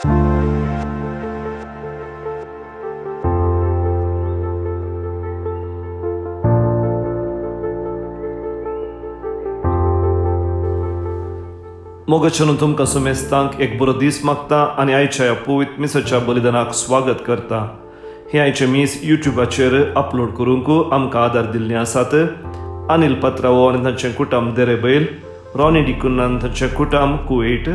मोगाच्यान तुमकां सुमेस्तांक एक बरो दीस मागता आनी आयच्या ह्या पवित्र मिसाच्या बलिदानाक स्वागत करता. हें आयचें मीस युट्यूबाचेर अपलोड करूंक आमकां आदार दिल्ले आसात अनिल पत्रावो आनी तांचें कुटुंब देरेबैल, रॉनी डिकुन्ना आनी तांचें कुटुंब कुवेट,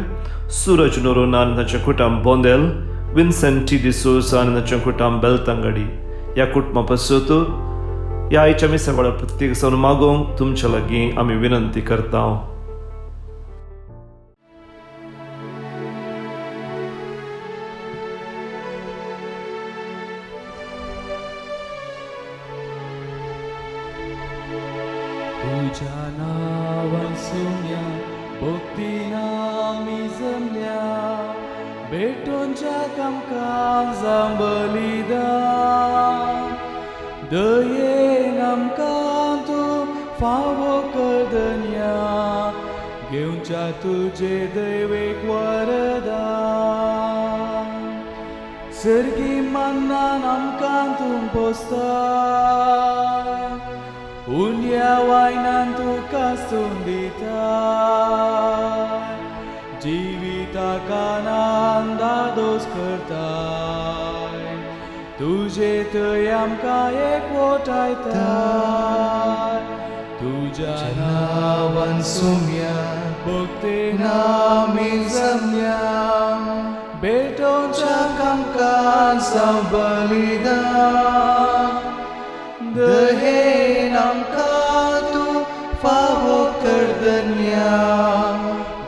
सुरज नोरोना आनी तांचें कुटुंब बोंदेल, विन्सेंट टी डिसोजा आनी तांचें कुटुंब बेलतांगडी. ह्या कुटुंबा पासत ह्या आयच्या मिसा वेळार प्रत्येक जावन मागोवंक तुमच्या लागीं आमी विनंती करता. तुझ्या नावान सुम्या भक्तीन आमी जमल्या, भेटोंच्या कामकान जावं बलिदान. दयेन आमकां तूं फावो कर धन्या, घेवच्या तुजे दैवेक वरदान. सर्गी मान्नान आमकां तूं पोसता, उंड्या वायनान तुका सून दिता, जिविताक आनंदादोस करताय, तुजे थंय आमकां एकवटायताय. तुज्या नावान सुम्या भक्तीन आमी जमल्या, भेटोवच्या कामकान जावं बलिदान. दयेन आमकां तूं फावो कर धन्या,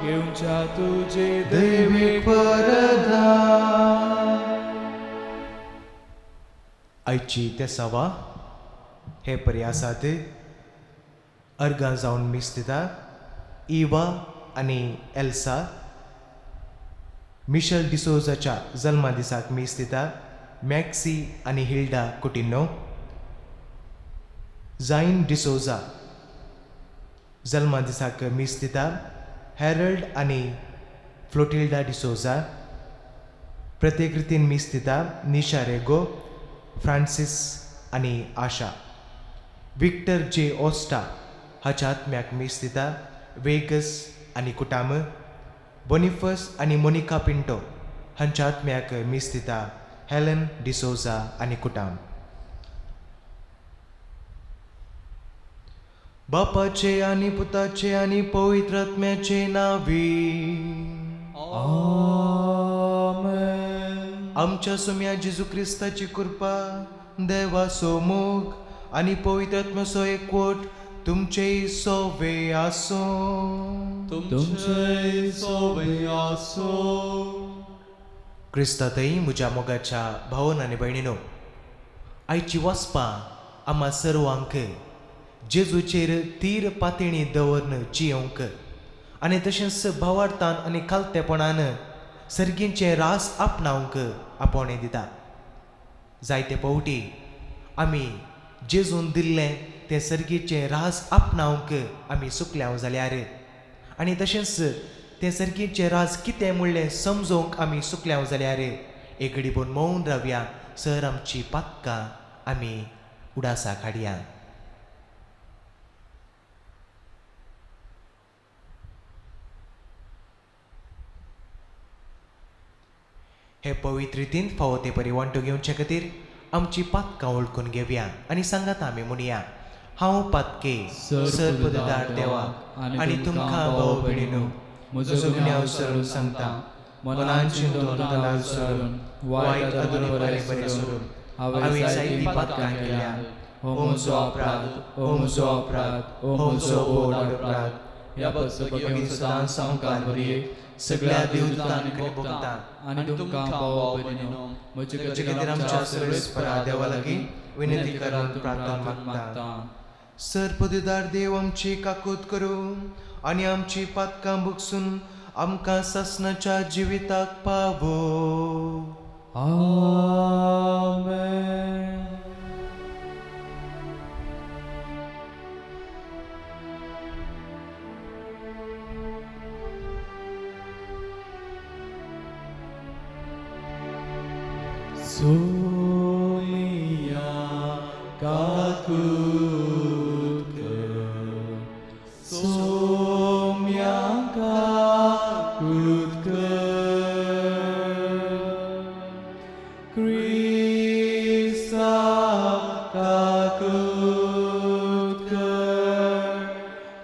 घेवच्या तुजे दैवीक वरदान. आयची तेसावा हे पर्यासात अर्गां जावन मीस दिता इवा आनी एल्सा. मिशेल डिसोजाच्या जल्मा दिसाक मीस दिता मॅक्सी आनी हिल्डा कुटिनो. जायन डिसोजा जल्मा दिसाक मीस दिता हॅरल्ड आनी फ्लोटिल्डा डिसोजा. प्रत्येक रितीन मीस दिता निशा रेगो, फ्रांसीस आनी आशा. विक्टर जे ओस्टा हाच्या आत्म्याक मीस दिता वेगस आनी कुटाम. बोनिफस आनी मोनिका पिंटो हांच्या आत्म्याक मीस दिता हेलन डिसोजा आनी कुटाम. बापाचे आनी पुताचे आनी पवित्र आत्म्याचे नांवी. आमेन. आमच्या सोम्या जेजू क्रिस्ताची कृपा, देवाचो मोग आनी पवित्र आत्म्याचो एकवट तुमचेय सोवे आसूं. तुमचेय सोवे आसूं. क्रिस्तांतय म्हज्या मोगाच्या भावन आनी भयणीनो, आयची वाचपां आम्हा सर्वांक जेजूचेर तीर पातेणी दवरन जियोवंक आनी तशेंच भावार्थान आनी खालतेपणान सर्गींचें रास आपणावंक आपोवणें दिता. जायते फावटी आमी जेजून दिल्लें तें सर्गीचें रास आपणावंक आमी चुकल्याव जाल्यार आनी तशेंच तें सर्गीचें राज कितें म्हणलें समजोवंक आमी चुकल्याव जाल्यार एक घडी भरून मौन रावया सर आमची पातकां आमी उडासाक हाडया. हे पवित्र रितीन फावो ते परी वांटो घेवचे खातीर आमची पातकां वळखून घेवया आनी सांगात आमी म्हणया, हांव पातके सर पददार देवा आनी तुमकां भाव भयणीनो म्हजो गुन्यांव सरून सांगता, मनान चिंतून तनान सरून वायट अदून बरें बरें सोडून हांवें जायतीं पातकां केल्या. हो म्हजो अपराध, हो म्हजो अपराध, हो म्हजो व्हड अपराध. ह्या भगिनी सदांच सामकार बरी सगळ्या देवदूतांक भोगता आनी तुमकां भाव भयणीनो म्हजे खातीर आमच्या सर्वेस्परा देवा लागीं विनंती करून प्रार्थना मागता. सर पदुदार देव आमची काकूत करूं आनी आमची पातकां भोगसून आमकां सासणाच्या जिविताक पावो. आमेन. सोमिया काकूत कर, सोम्या काकूत कर, क्रिस्ता काकूत कर,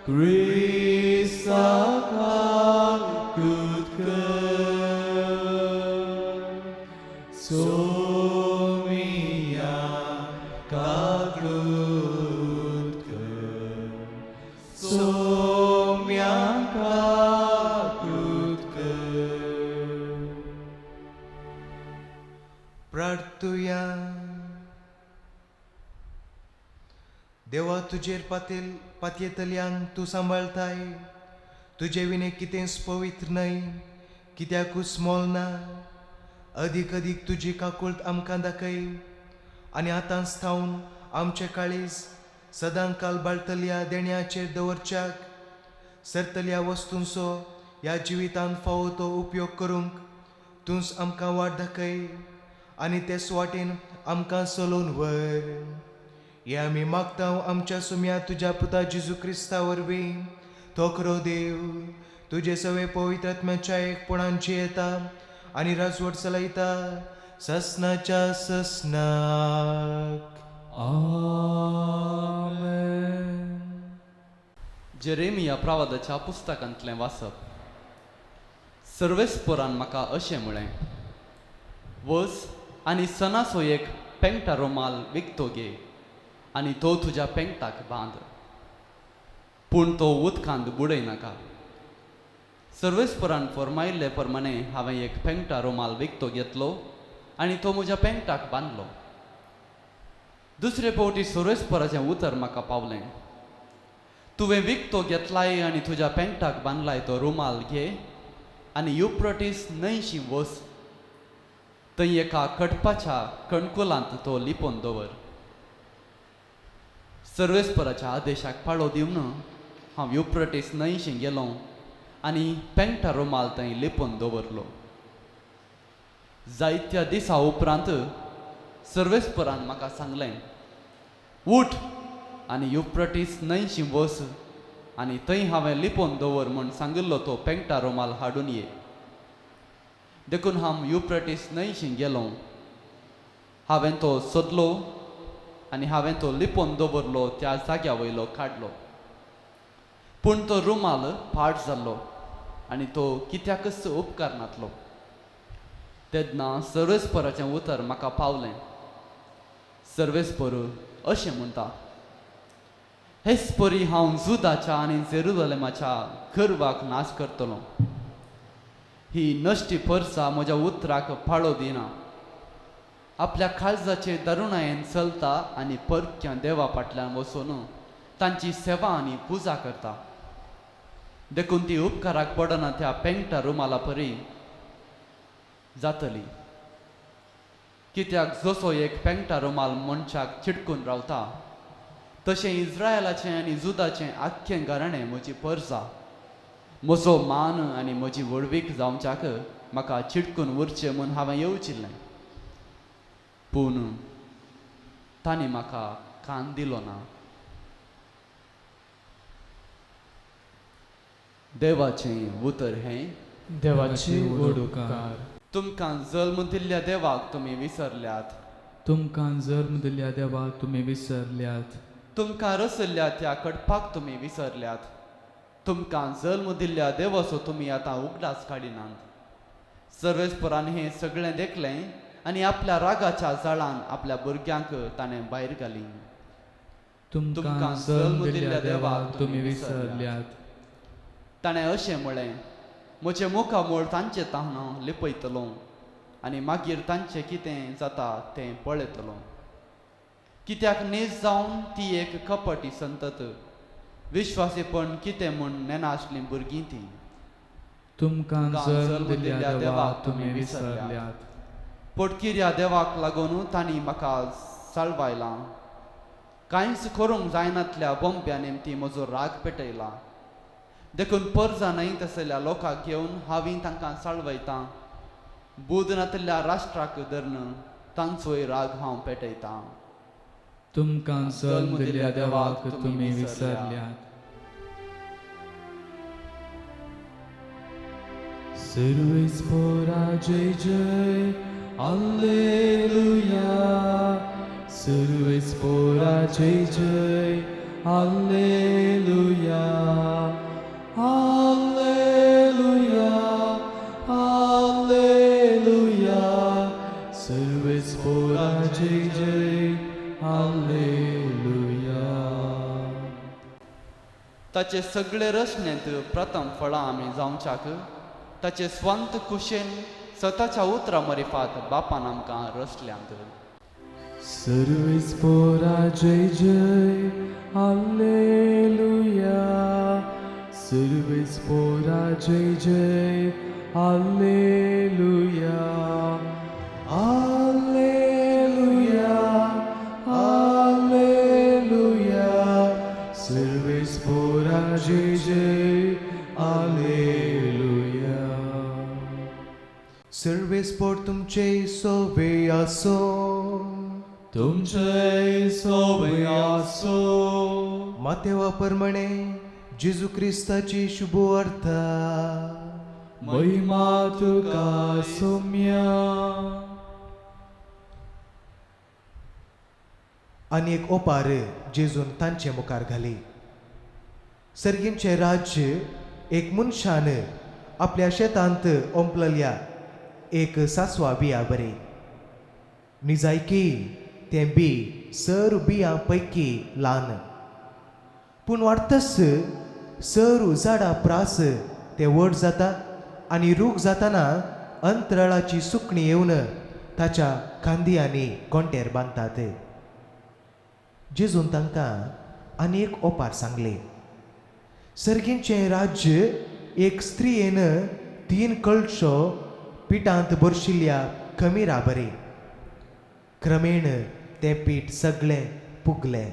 क्रिस्ता काकूत कर, सोमिया काकूत कर, सोम्या काकूत कर. प्रार्थुया. देवा, तुजेर पातेल पातयेतल्यांक तूं सांबाळताय. तुजे विणे कितेंच पवित्र न्हय, कित्याकूच मोल ना. अदीक अदीक तुजी काकूळट आमकां दाखय आनी आतांच थावन आमचें काळीज सदां काल बाळतल्या देण्याचेर दवरच्याक सरतल्या वस्तूंचो ह्या जिवितांत फावो तो उपयोग करूंक तूंच आमकां वाट दाखय आनी तेच वाटेन आमकां चलोवन व्हर. हें आमी मागता आमच्या सुम्या तुज्या पुता जेजू क्रिस्ता वरवीं. तो खरो देव, तुजे सवे पवित्र आत्म्याच्या एकपणान जियेता आनी राजवट चलयता ससनाच्या ससनाक. आमेन. जेरेमिया प्रवादाच्या पुस्तकांतलें वाचप. सर्वेस्पोरान म्हाका अशें म्हळें, वच आनी सनाचो एक पेंगटा रुमाल विकतो घे आनी तो तुज्या पेंगटाक बांद, पूण तो उदकांत बुडय नाका. सर्वेस्परान फरमायिल्ले प्रमाणे हांवें एक पेंगटा रुमाल विकतो घेतलो आनी तो म्हज्या पेंगटाक बांदलो. दुसरे फावटी सर्वेस्पराचें उतर म्हाका पावलें, तुवें विकतो घेतलाय आनी तुज्या पेंगटाक बांदलाय तो रुमाल घे आनी युप्रटीस न्हंयशी वच, थंय एका खटपाच्या कणकुलांत तो लिपोवन दवर. सर्वेस्पराच्या आदेशाक पाळो दिवन हांव युप्रटीस न्हंयशी गेलो आनी पेंगटा रुमाल थंय लिपोवन दवरलो. जायत्या दिसा उपरांत सर्वेस्परान म्हाका सांगलें, उठ आनी युप्रटीस न्हंयशी वच आनी थंय हांवें लिपोवन दवर म्हूण सांगिल्लो तो पेंगटा रुमाल हाडून ये. देखून हांव युप्रटीस न्हंयशी गेलो. हांवें तो सोदलो आनी हांवें तो लिपोवन दवरलो त्या जाग्या वयलो काडलो, पूण तो रुमाल पाड जाल्लो आनी तो कित्याकच उपकारनातलो. तेन्ना सर्वेस्पराचें उतर म्हाका पावलें. सर्वेस्पर अशें म्हणटा, हेच परी हांव जुदाच्या आनी जेरुजलेमाच्या गर्वाक नाश करतलो. ही नश्टी परसा म्हज्या उतराक पाळो दिना, आपल्या काळजाचे दारुणायेन चलता आनी परक्या देवा फाटल्यान वचून तांची सेवा आनी पुजा करता. देखून ती उपकाराक पडना त्या पेंगटा रुमाला परी जातली. कित्याक जसो एक पेंगटा रुमाल मनशाक चिटकून रावता, तशें इस्रायलाचें आनी जुदाचें आख्खें घराणें म्हजी परजा, म्हजो मान आनी म्हजी व्हडवीक जावच्याक म्हाका चिटकून उरचें म्हूण हांवें येवजिल्लें, पूण तांणी म्हाका कान दिलो ना. देवाचें उतर हें. देवाची व्हड उपकार. तुमकां जल्म दिल्ल्या देवाक तुमी विसरल्यात. तुमकां जल्म दिल्ल्या देवाक तुमी विसरल्यात. तुमकां रचल्ल्या त्या कडपाक तुमी विसरल्यात. तुमकां जल्म दिल्ल्या देवाचो तुमी आतां उगडास काडिनात. सर्वेस्परान हें सगळें देखलें आनी आपल्या रागाच्या जाळान आपल्या भुरग्यांक ताणें भायर घाली. तुमकां जल्म दिल्ल्या देवाक तुमी विसरल्यात. ताणें अशें म्हळें, म्हजें मुखामळ तांचें तांकां लिपयतलो आनी मागीर तांचें कितें जाता तें पळयतलो. कित्याक नीज जावन ती एक कपटी संतत, विश्वासीपण कितें म्हूण नेनासलीं भुरगीं ती. तुमकां जल्म दिल्ल्या देवाक तुमी विसरल्यात. पोटकिऱ्या देवाक लागून तांणी म्हाका साळवायलां. कांयच करूंक जायनातल्या बोंब्या निमती म्हजो राग पेटयला. देखून परजा न्हय तसल्या लोकांक घेवन हांवें तांकां साळवयतां. बूद नातिल्ल्या राष्ट्राक धरून तांचोय राग हांव पेटयतां. तुमकां जल्म दिल्ल्या देवाक तुमी विसरल्यात. सर्वेस्पोरा जय जय आल्लेलुया, सर्वेस्पोरा जय जय आल्लेलुया, आल्लेलुया आल्लेलुया, सर्वेस्पोरा जय जय आल्लेलुया. ताचे सगळे रचनेंत प्रथम फळां आमी जावच्याक ताचे स्वांत कुशेन सताच्या उतरां मरिफात बापान आमकां रचल्यांत. सर्वेस्पोरा जय जय आल्लेलुया, सर्वेस्पोरा जय जय आल्लेलुया, आल्लेलुया आल्लेलुया, सर्वेस्पोरा जय जय आल्लेलुया. सर्वेस्पोर तुमचे सोवे आसो. तुमचे सोवे आसो. मातेवा परमणे जेजू क्रिस्ताची शुभवार्ता. महिमा तुका सोम्या. आनी एक ओपार जेजून तांचे मुखार घाली. सर्गींचें राज्य एक मनशान आपल्या शेतांत ओंपलल्या एक सासवा बिया बरी. निजायकी तें बी सर बियां पैकी ल्हान, पूण वाडतच सर झाडां प्रास तें व्हड जाता आनी रूख जाताना अंतराळाची सुकणी येवन ताच्या खांदयांनी गोंटेर बांदतात. जेजून तांकां आनी एक ओपार सांगली. सर्गींचें राज्य एक स्त्रियेन 3 कळशो पिठांत भरशिल्ल्या खमीरा बरी. क्रमेण तें पीठ सगळें पुगलें.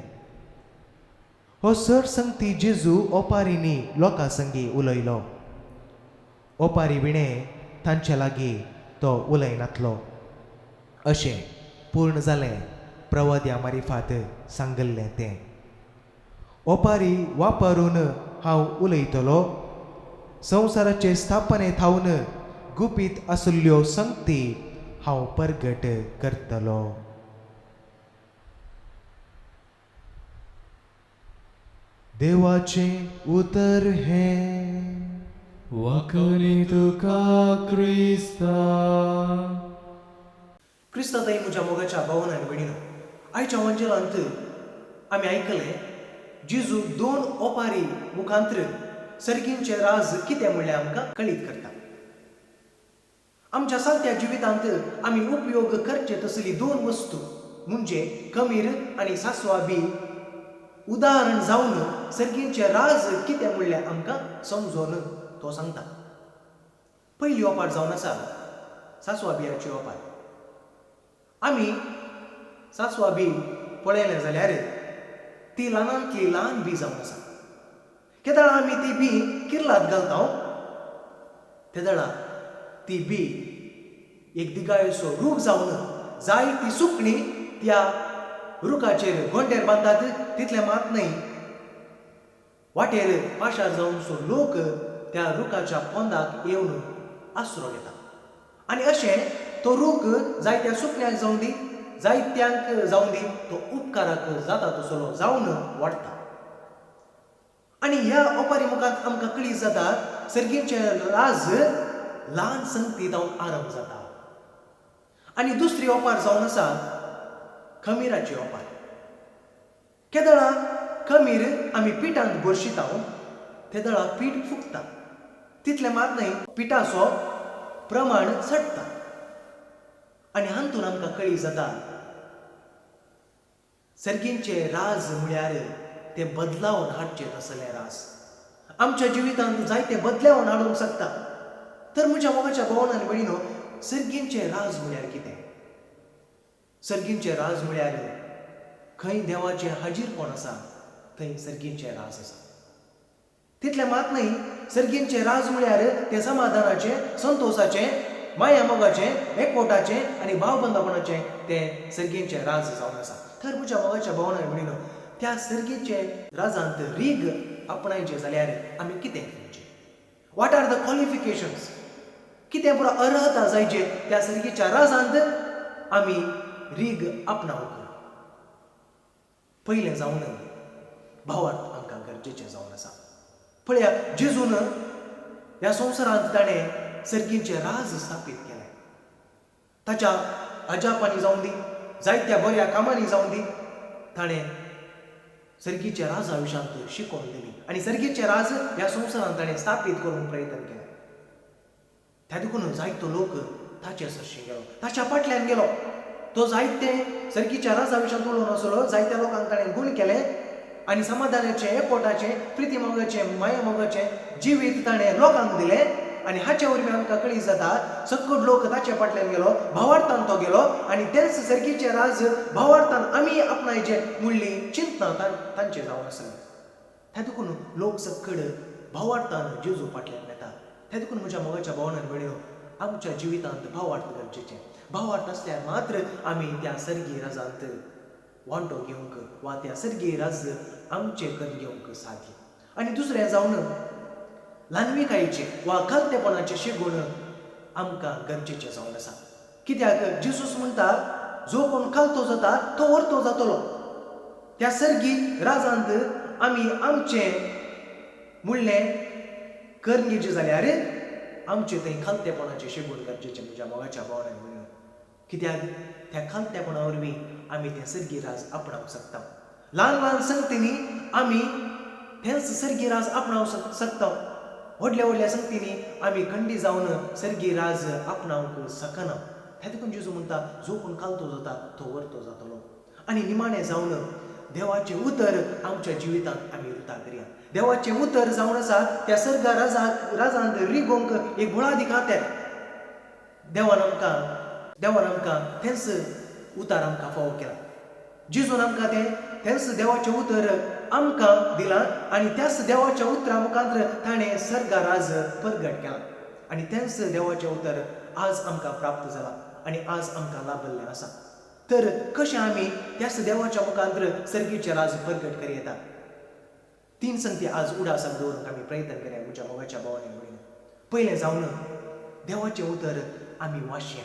हो सर संगती जेजू ओपारींनी लोकां संगी उलयलो. ओपारी विणें तांचे लागीं तो उलयनातलो. अशें पूर्ण जालें प्रवाद्या मारिफात सांगल्लें तें. ओपारी वापरून हांव उलयतलो. संवसाराचे स्थापने थावन गुपीत आशिल्ल्यो संगती हांव परगट करतलो. देवाचें उतर हें. वाखणी तुका क्रिस्ता. क्रिस्ता ताई म्हज्या मोगाच्या भावन आनी भयणीनो, आयच्या वंजेलांत आमी आयकलें जेजू 2 ओपारी मुखांत्र सर्गींचें राज कितें म्हणल्यार आमकां कळीत करता. आमच्या सारक्या जिवितांत आमी उपयोग करचे तसली 2 वस्तू म्हणजे खमीर आनी सासवा बी उदाहरण जावन सर्गींचें राज कितें म्हणल्यार आमकां समजोन तो सांगता. पयली ओपार जावन आसा सासवा बियाची ओपार. आमी सासवा बी पळयलें जाल्यार ती ल्हानांतली ल्हान बी जावन आसा. केदळा आमी ती बी किर्लात घालता तेदळा ती बी एक दिगायसो रूख जावन जाय ती सुकणी त्या रुखाचेर गोंटेर बांदतात. तितलें मात न्हय, वाटेर पाशार जावनसो लोक त्या रुखाच्या पोंदाक येवन आसरो घेता. आनी अशें तो रूख जायत्या सुकण्यांक जावं दी जायत्यांक जावं दी तो उपकाराक जाता तसलो जावन वाडटा. आनी ह्या ओपारी मुखांत आमकां कळीत जाता सर्गींचें राज ल्हान संगती जावन आरंभ जाता. आनी दुसरी ओपार जावन आसा खमीराची ओपार. केदळा खमीर आमी पिठांत भरशिता तेदळा पीठ फुगता. तितलें मात न्हय, पिठाचो प्रमाण चडटा. आनी हातून आमकां कळी जाता सर्गींचें राज म्हळ्यार तें बदलावन हाडचें तसलें राज. आमच्या जिवितांत जायते बदलावन हाडूंक शकता. तर म्हज्या मोगाच्या भावन आनी भयणीनो, सर्गींचें राज म्हळ्यार कितें? सर्गींचें राज म्हळ्यार खंय देवाचें हाजीरपण आसा थंय सर्गींचें राज आसा. तितलें मात न्हय, सर्गींचें राज म्हळ्यार तें समाधानाचें, संतोशाचें, माया मोगाचें, एकवटाचें आनी भावबंदापणाचें तें सर्गीचें राज जावन आसा. तर म्हज्या मोगाच्या भावना भयणीनो, त्या सर्गीचे राजांत रीग आपणायचें जाल्यार आमी कितें करचें? What are the qualifications? कितें पुरो अर्हता जायचे त्या सर्गीच्या राजांत आमी रीग आपणावंक? पयलें जावन भावार्थ आमकां गरजेचें जावन आसा. पळया, जेजून ह्या संवसारांत ताणें सर्गीचें राज स्थापीत केलें. ताच्या अजापांनी जावं दी, जायत्या बऱ्या कामांनी जावं दी, ताणें सर्गीचें राजा विशांत शिकोवन दिली आनी सर्गीचें राज ह्या संवसारांत ताणें स्थापीत करूंक प्रयत्न केलें. त्या देखून जायतो लोक ताचे सरशी गेलो, ताच्या फाटल्यान गेलो. तो जायते सर्गीच्या राजा विशांत उलोवन आसलो, जायत्या लोकांक ताणें गूण केलें आनी समाधानाचें, एकवटाचें, प्रिती मोगाचें, माया मोगाचें जिवीत ताणें लोकांक दिलें. आनी हाचे वरवीं आमकां कळी जाता सकट लोक ताचे फाटल्यान गेलो, भावार्थान तो गेलो आनी तेंच सर्गीचें राज भावार्थान आमी आपणायचें म्हणली चिंतना तांचें जावन आसलें. त्या देखून लोक सकड भावार्थान जेजू फाटल्यान वेता. त्या देखून म्हज्या मोगाच्या भावनान भयणीनो, आमच्या जिवितांत भावार्थ गरजेचें. भावार्थ आसल्यार मात्र आमी त्या सर्गी राजांत वांटो घेवंक वा त्या सर्गी राज आमचें करून घेवंक साध्य. आनी दुसरें जावन ल्हानविकायेचें वा खालतेपणाचें शिगूण आमकां गरजेचें जावन आसा. कित्याक जेजूस म्हणटा, जो कोण खालतो जाता तो व्हरतो जातलो. त्या सर्गी राजांत आमी आमचें म्हणलें करून घेवचें जाल्यार आमचें थंय खालतेपणाचें शिगूण गरजेचें म्हज्या मोगाच्या भावनान म्हणून. कित्याक त्या खालतेपणा वरवीं आमी तें सर्गी राज आपणावंक शकता. ल्हान ल्हान संगतींनी आमी तेंच सर्गी राज आपणावंक शकता. व्हडल्या व्हडल्या संगतींनी आमी खंडी जावन सर्गी राज आपणावंक शकना. त्या देखून जेजू म्हणटा, जो कोण खालतो जाता तो व्हरतो जातलो. आनी निमाणें जावन देवाचें उतर आमच्या जिवितांत आमी रुता करया. देवाचें उतर जावन आसा त्या सर्गा राजांत रिगोवंक एक बुळादी खातें. देवान आमकां तेंच उतर आमकां फावो केलां. जेजून आमकां तें तेंच देवाचें उतर आमकां दिलां आनी त्याच देवाच्या उतरा मुखार ताणें सर्गा राज परगट केलां आनी तेंच देवाचें उतर आज आमकां प्राप्त जालां आनी आज आमकां लाभल्लें आसा. तर कशें आमी त्याच देवाच्या मुखार सर्गीचें राज परगट करयेता? तीन संगती आज उडासाक दवरूंक आमी प्रयत्न करया म्हज्या मोगाच्या भावांनी भयणींनी. पयलें जावन देवाचें उतर आमी वाचया.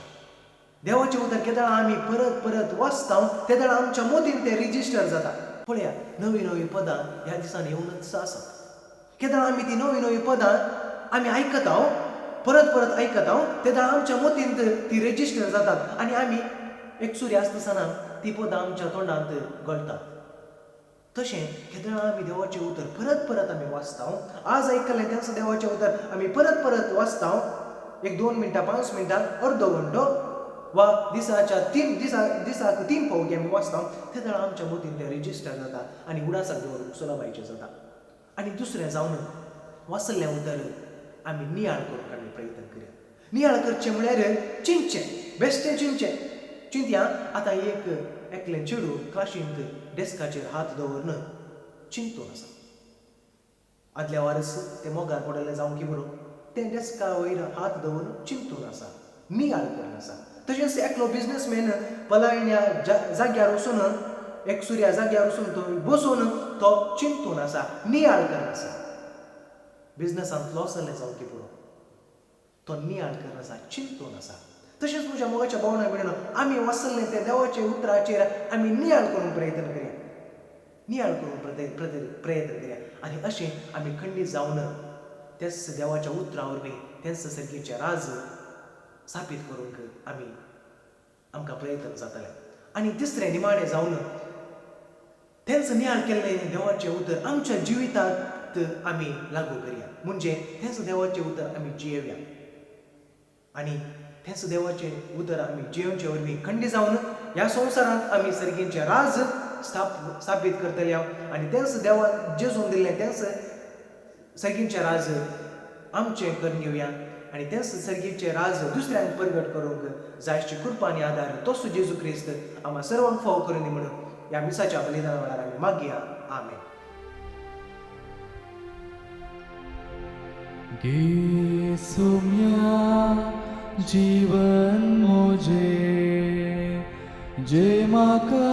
देवाचें उतर केदळा आमी परत परत वाचता तेदळा आमच्या मोतीन तें रिजिस्टर जाता. पळया, नवीं नवीं पदां ह्या दिसांनी येवनच आसात. केदळा आमी ती नवीं नवीं पदां आमी आयकता, परत परत आयकता, तेदळा आमच्या मोतींत ती रेजिस्टर जातात आनी आमी एक सुरी आसतना ती पदां आमच्या तोंडांत गळटात. तशें केदळा आमी देवाचें उतर परत परत आमी वाचता. आज आयकलें तेंच देवाचें उतर आमी परत परत वाचता. एक 2 मिनटां, 5 मिनटां, अर्दो घंटो वा दिसाच्या दिसाक 3 फावटी आमी वाचता तेदळा आमच्या मतीन तें रेजिस्टर जाता आनी उडासाक दवरूंक सुलभायचें जाता. आनी दुसरें जावन वाचल्लें उतर आमी नियाळ करूंक आमी प्रयत्न करया. नियाळ करचें म्हळ्यार चिंतचें, बेश्टें चिंतचें. चिंतया, आतां एक एकलें चेडूं क्लाशींत डेस्काचेर हात दवरून चिंतून आसा. आदल्या वारस तें मोगार पडलें जावं की बरो, तें डेस्का वयर हात दवरून चिंतून आसा, नियाळ करून आसा. तशेंच एकलो बिजनसमॅन पलायण्या जाग्यार वचून, एक सुर्या जाग्यार वचून तो बसून तो चिंतून आसा, नियाळ करून आसा. बिजनसांत लॉस जालें जावं की पुरो, तो नियाळ करून आसा, चिंतून आसा. तशेंच म्हज्या मोगाच्या भावना भयणीनो, आमी वाचल्लें तें देवाच्या उतराचेर आमी नियाळ करूंक प्रयत्न करया, नियाळ करूंक प्रयत्न करया. आनी अशें आमी खंडीत जावन त्याच देवाच्या उतरा वरवीं तेंच सर्गीचें राज स्थापीत करूंक आमी आमकां प्रयत्न जातले. आनी तिसरें निमाणें जावन तेंच नियाळ केल्लें देवाचें उतर आमच्या जिवितांत आमी लागू करया. म्हणजे तेंच देवाचें उतर आमी जियेवया आनी तेंच देवाचें उतर आमी जियेवचे वरवीं खंडी जावन ह्या संवसारांत आमी सर्गीचें राज स्थापीत करतले आनी तेंच देवान जेजून दिल्लें तेंच सर्गीचें राज आमचें करून घेवया आनी तेंच सर्गीचें राज दुसऱ्यांक परगट करूंक जायची कृपा आनी आदार तोच जेजू क्रिस्त आमकां सर्वांक फावो करून दी म्हणून ह्या मिसाच्या बलिदाना वेळार आमी मागया. आमेन. Gesù mia, जीवन मोजे जे म्हाका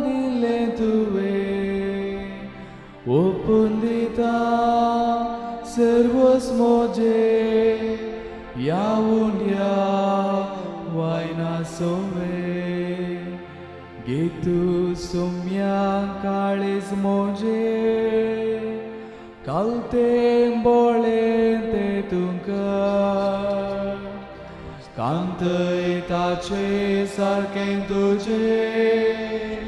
दिलें तुवें ओपून दिता सर्वस मोजे ह्या उंड्या वायना सोवे घे तूं सुम्या काळीज मोजे कालतें बोळें तें तुमकां कांतय ताचे सारकें तुजें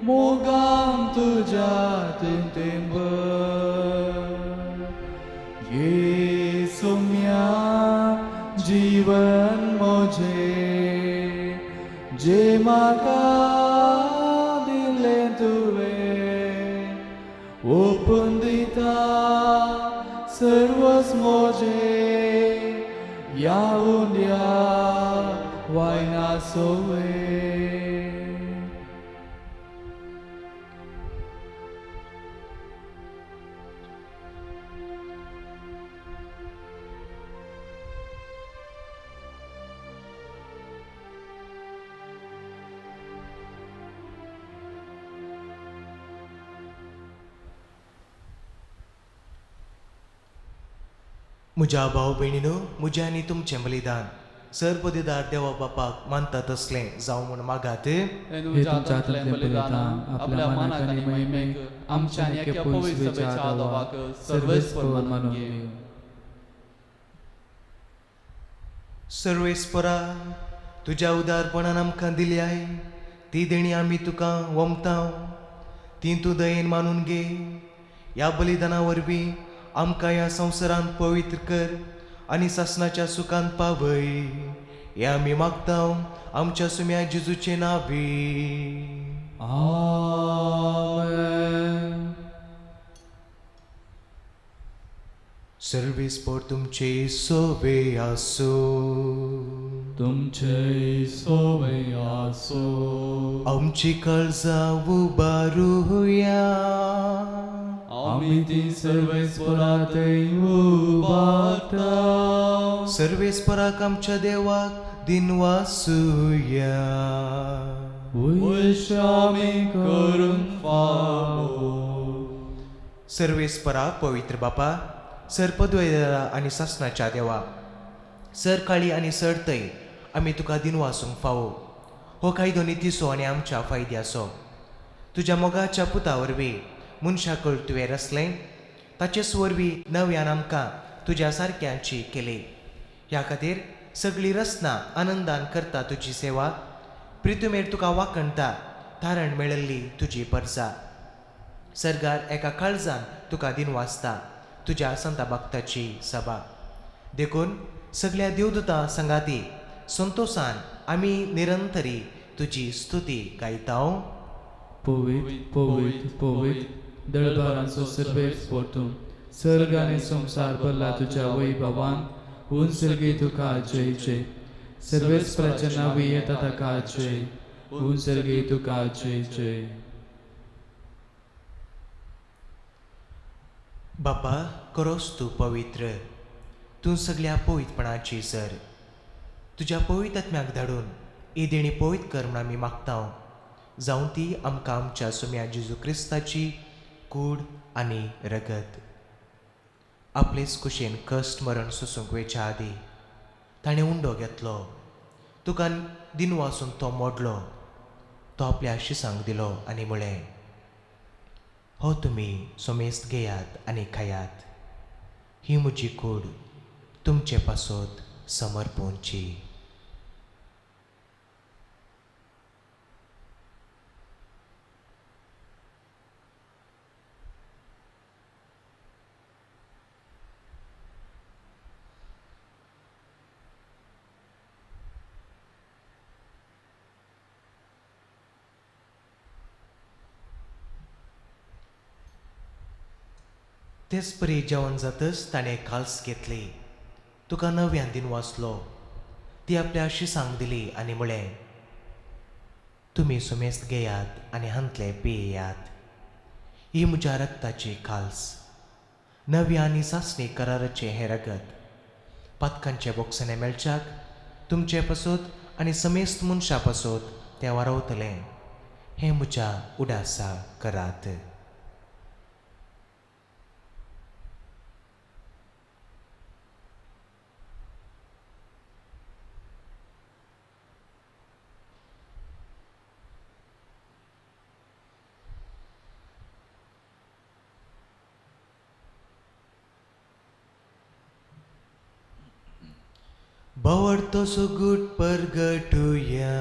मोगान तुज्या तें घे सुम्या जीवन मोजे जे म्हाका दिलें तुवें ओपून दिता सर्वस मोजे ह्या उंड्या वायना सोवे. म्हज्या भाव भयणीनो, म्हजें आनी तुमचें बलिदान सर्वदिदार देवा बापाक मानता तसलें जावं म्हूण मागात. हे तुमच्या हातांतलें बलिदान आपल्या मानाक आनी महिमेक आमच्या आनी एका पवित्र सभेच्या आदावाक सर्वेस्पर मानून घे. सर्वेस्परा, तुज्या उदारपणान आमकां दिली I ती देणी आमी तुका वमता, ती तूं दयेन मानून घे. ह्या बलिदाना वरवीं आमकां ह्या संवसारांत पवित्र कर आनी सासणाच्या सुखांत पावय. हें आमी मागता आमच्या सुम्या जेजूचे नांवी. आमेन. सर्वेस्पर तुमचे सोवे आसूं. तुमचे सोवे आसूं. आमची काळजां उबारुया. आमी ती सर्वेस्परा थंय उबारता. सर्वेस्पराक आमच्या देवाक दिनवासुया. वयश आमी करून फावो. सर्वेस्परा पवित्र बापा, सर्पद्वैरा आनी सासणाच्या देवा, सरकाळी आनी सरतय आमी तुका दिनवासूंक फावो. हो कायदो नितीचो आनी आमच्या फायद्याचो. तुज्या मोगाच्या पुता वरवीं मनशाकळ तुवें रचलें, ताचेच वरवीं नव्यान आमकां तुज्या सारक्यांची केली. ह्या खातीर सगळी रचना आनंदान करता तुजी सेवा. प्रितुमेर तुका वाखणटा तारण मेळिल्ली तुजी परजा. सर्गार एका काळजान तुका दिनवासता तुज्या संता भक्ताची सभा. देखून सगळ्या देवदूतां संगाती संतोसान आमी निरंतरी तुजी स्तुती गायता. पवित्र पवित्र पवित्र दळबारांचो सर्वेस्पर तूं, सर्ग आनी संवसार भरला तुज्या वैभवान. उंच सर्गी तुका जय जय. सर्वेस्पराच्या नांवी येता ताका जय. उंच सर्गी तुका जय जय. बापा, करोस तूं पवित्र, तूं सगळ्या पवित्रपणाची सर. तुज्या पवित्र आत्म्याक धाडून ही देणी पवित्र कर म्हूण आमी मागता. जावं ती आमकां आमच्या सुम्या जेजू क्रिस्ताची कूड आनी रगत. आपलेच कुशेन कश्ट मरण सोसूंक वेच्या आदीं ताणें उंडो घेतलो, तुका दिनवासून तो मोडलो, तो आपल्या शिसांक दिलो आनी म्हळें, हो तुमी सोमेस्त घेयात आनी खायात, ही म्हजी कूड तुमचे पासत समर्पूंची. तेच परी जेवण जातच ताणें काल्स घेतली, तुका नव्यान दिन वाचलो, ती आपल्या शिसांक दिली आनी म्हळें, तुमी सुमेस्त घेयात आनी हांतले पियेयात, ही म्हज्या रक्ताची काल्स, नव्या आनी सासणी कराराचें हें रगत. पातकांचे बोक्सणे मेळच्याक तुमचे पासत आनी समेस्त मनशां पासत तें वारवतलें. हें म्हज्या उडासा करात. भावार्थो सुगूट परगटुया.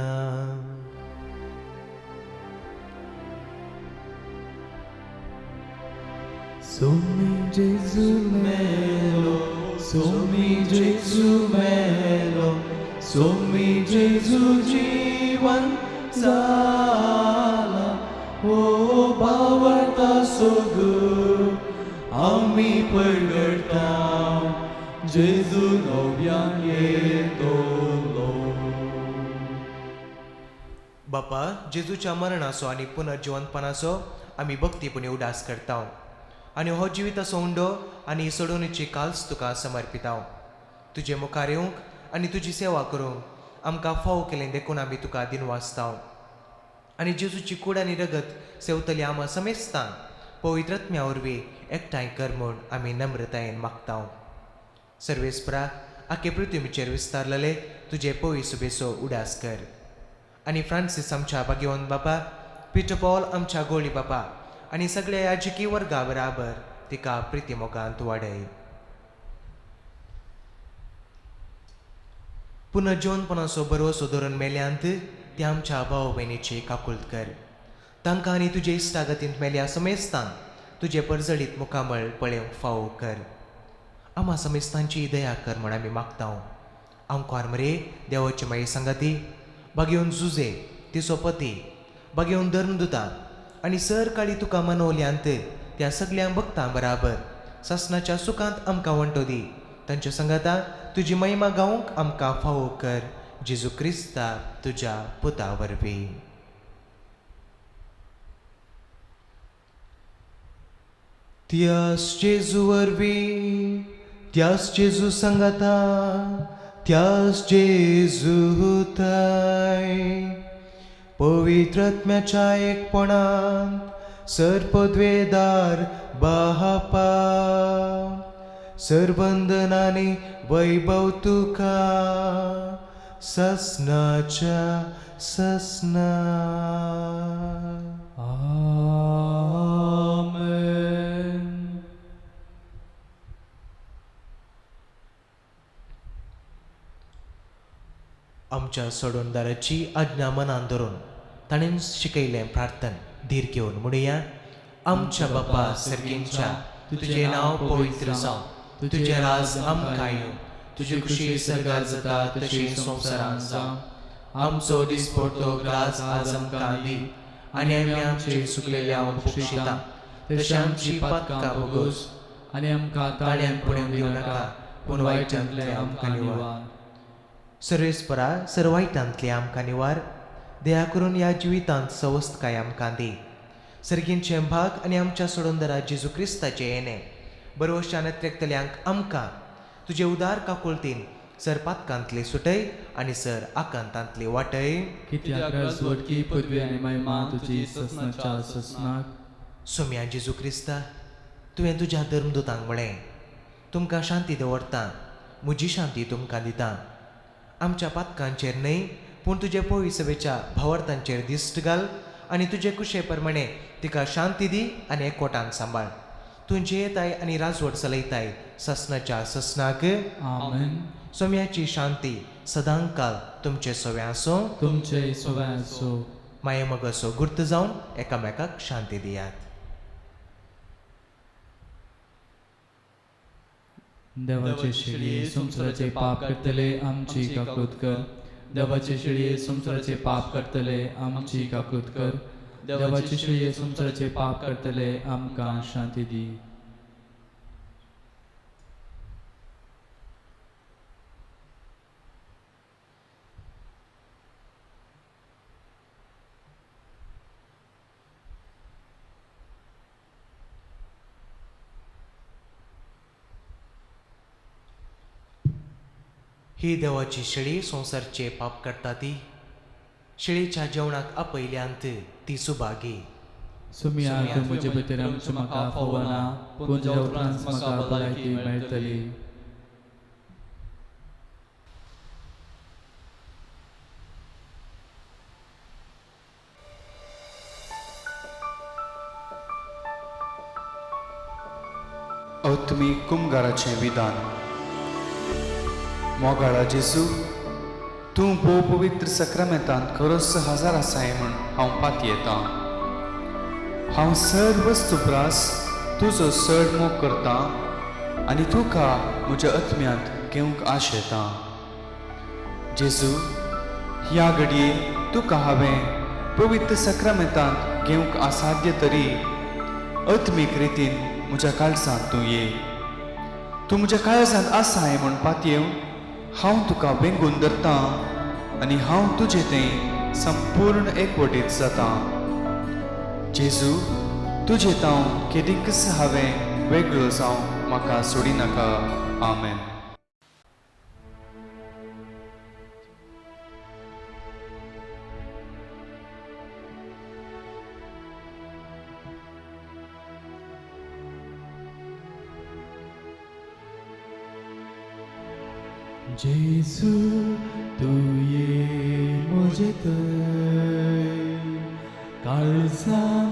Somi Gesù melo, Somi Gesù melo, Somi Gesù जीवन जाला. ओ भावार्था सुगूट आमी परगटा, जेजू नव्यान येतलो. बापा, जेजूच्या मरणाचो आनी पुनर्जिवंतपणाचो आमी भक्तीपणी उदास करता आनी हो जिविताचो उंडो आनी सोडोवणेची काल्स तुका समर्पिता. तुजे मुखार येवंक आनी तुजी सेवा करूंक आमकां फावो केलें देखून आमी तुका दिनवासता. आनी जेजूची कूड आनी रगत सेवतली आमा समेस्तान पवित्र आत्म्या वरवीं एकठांय कर म्हूण आमी नम्रतायेन मागता. सर्वेस्परा, आखे पृथ्वीचेर विस्तारलेले तुजे पवी सुबेचो उडास कर आनी फ्रांसीस आमच्या भाग्यवंत बापा, पिटर पॉल आमच्या गोळी बापा आनी सगळ्या याजकी वर्गा बराबर तिका प्रितीमोगांत वाडय. पुनर्जिवनपणाचो बरोसो धरून मेल्यांत त्या आमच्या भाव भयणीची काकुळट कर. तांकां आनी तुजे इश्टागतींत मेल्या समेस्तान तुजे परजळीत मुखामळ पळेवंक फावो कर. आमा समेस्तांची दया कर म्हण आमी मागता. आमकार मरे देवाचे माई सांगाती, बागेवन जुजे तिचो पती, बागेवन धर्मदुता आनी सर काळी तुका मनवल्यांत त्या सगळ्या भक्तां बराबर सासनाच्या सुखांत आमकां वंटो दी. तांच्या सांगाता तुजी महिमा गावंक आमकां फावो कर. जेजू क्रिस्ता तुज्या पुता वरवीं. त्यास जेजू वरवीं, त्यास जेजू सांगाता, त्यास जेजू थाय पवित्र आत्म्याच्या एकपणांत सर्पद्वेदार बापा सर्वंदनाने वैभव तुका ससनाच्या ससना. आमेन. आमच्या सोडवणदाराची आज्ञा मनान धरून ताणें शिकयलें प्रार्थन धीर घेवन म्हणुया. आमच्या बापा सर्गींच्या, तुजें नांव पवित्र जावं, तुजें राज आमकां येवं, तुजी खुशी सर्गार जाता तशी संवसारांत जावं. आमचो दिसपडतो ग्रास आज आमकां दी आनी आमी आमचे सुकलेल्या बक्षिता तशें आमची पातकां भोगोस आनी आमकां ताळ्यान पडून दिवं नाका, पूण वायटांतलें आमकां निवार. सर्वेस्परा, सर वायटांतलें आमकां निवार. दया करून ह्या जिवितांत सवस्तकाय आमकां दी. सर्गींचें भाग आनी आमच्या सोडवणदारा जेजू क्रिस्ताचें येणें बरवशान त्रेकतल्यांक आमकां तुजे उदार काकुळतीन सर पातकांतले सुटय आनी सर आकांतांतले वाटय. कित्याक राजवटकी पदवी आनी महिमा तुजी ससनाच्या ससनाक. सोम्या जेजू क्रिस्ता, तुवें तुज्या धर्मदुतांक म्हळें, तुमकां शांती दवरता, म्हजी शांती तुमकां दिता. आमच्या पातकांचेर न्हय पूण तुजे पवी सभेच्या भावार्थांचेर दिश्ट घाल आनी तुजे कुशे प्रमाणे तिका शांती दी आनी एकवटान सांबाळ. तूं जियेताय आनी राजवट चलयताय ससनाच्या ससनाक. आमेन. सोम्याची शांती सदांकाल तुमचे सव्या आसूं, तुमचे सव्या आसूं. माये मगसो गुर्त जावन एकामेकाक शांती दियात. देवाचे शिळये संवसाराचे पाप करतले आमची काकूत कर. देवाचे शिळये संवसाराचे पाप करतले आमची काकूत कर. देवाचे शिळये संवसाराचे पाप करतले आमकां शांती दी. ही देवाची शेळी संवसारचे पाप काडटा ती शेळीच्या जेवणाक आपयल्यांत ती सुभागी. सुमिया तूं म्हजे भितर आमचें म्हाका फावना, पूण तुज्या उपरांत म्हाका भलायकी मेळटली. अत्मीक कुमगाराचें विधान. मोगाळा जेजू, तूं भोव पवित्र सक्रामेंतांत खरोच हजार आसाय म्हूण हांव पातयेतां. हांव सर्व वस्तू प्रास तुजो चड मोग करतां आनी तुका म्हज्या आत्म्यांत घेवंक आशेतां. जेजू, ह्या घडये तुका हांवें पवित्र सक्रामेंतांत घेवंक असाध्य तरी आत्मीक रितीन म्हज्या काळजांत तूं ये. तूं म्हज्या काळजांत आसाय म्हूण पातयेवन हांव तुका वेंगून धरतां आनी हांव तुजें तें संपूर्ण एकवटीत जातां. जेजू, तुजें तांव केदींकच हांवें वेगळो जावं म्हाका सोडिनाका. आमेन. जेजू तूं ये म्हजे थंय, काळजान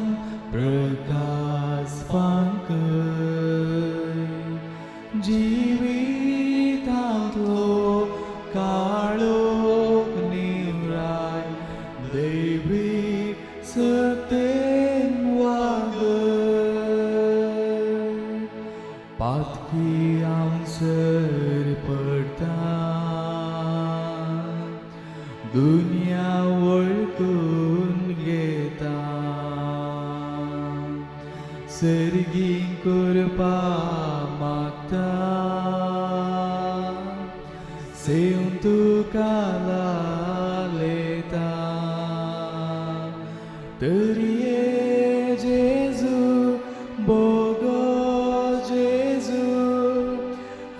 प्रकाश फांकय, जिवितांतलो काळोख निवराय, दैवी सत्येन वागय, पातकी हांव सर पडटा, दुनिया वळखून घेता, सर्गी कृपा मागता, सेवन तुका लालेता. तरी ये जेजू, बोगो जेजू,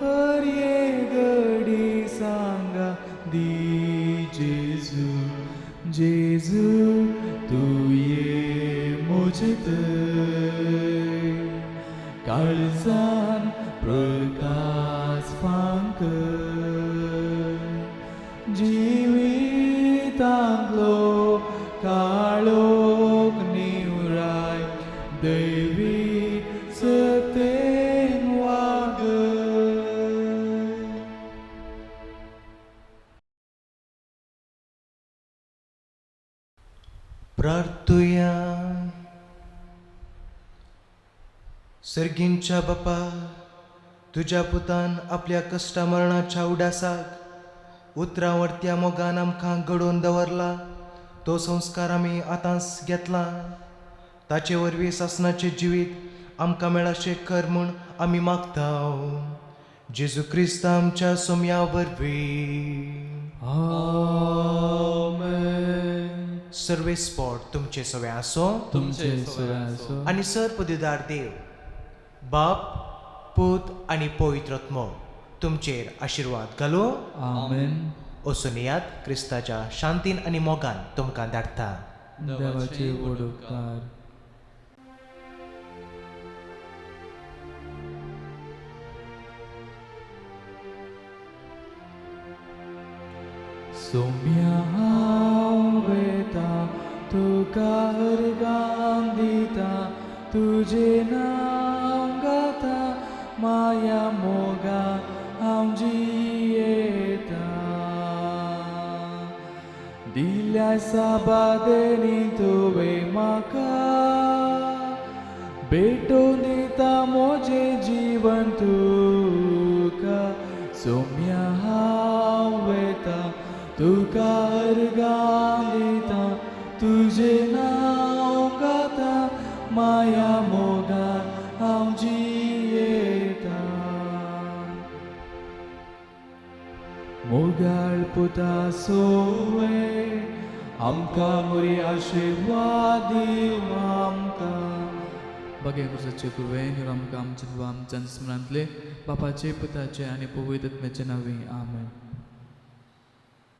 हर ये घडी सांगा दी जेजू. जेजू तूं ये म्हजे थंय, काळजान प्रकाश फांकय, जिवितांतलो काळोख निवराय, दैवी सत्येन वागय. प्रार्थुया. सर्गींच्या बापा, तुज्या पुतान आपल्या कश्टा मरणाच्या उडासाक उतरां वरत्या मोगान आमकां घडोवन दवरला तो संस्कार आमी आतांच घेतला. ताचे वरवीं सासणाचें जिवीत आमकां मेळाशें कर म्हूण आमी मागता. जेजू क्रिस्त आमच्या सोम्या वरवीं. आमेन. सर्वे स्पॉट तुमचे सवे आसो तुमचे सवे आसो. आनी सर पदवीदार देव बाप, पूत आनी पवित्र आत्मो तुमचेर आशिर्वाद घालूं. आमेन. वचून येयात, क्रिस्ताच्या शांतीन आनी मोगान तुमकां धाडटा. देवाचे व्हड उपकार. सोम्या हांव वेता, तुका अर्गां दिता, तुजें नांव गाता, माया मोगा हांव जियेता. दिल्या साबादेनी तुवें म्हाका, भेटोवन दिता म्हजें जीवन तुका. सोम्या हांव वेता, तुका अर्गां दिता, तुजें नांव गाता, माया मोगा हांव जियेता. मोगाळ पुता सोवे, आमकां मोरी आशिर्वाद दिव आमकां. बगे पुसाचे कृपेन आमकां आमच्या आमच्या स्मरणांतले बापाचे, पुताचे आनी पवित्र आत्म्याचे नांवी. आमेन.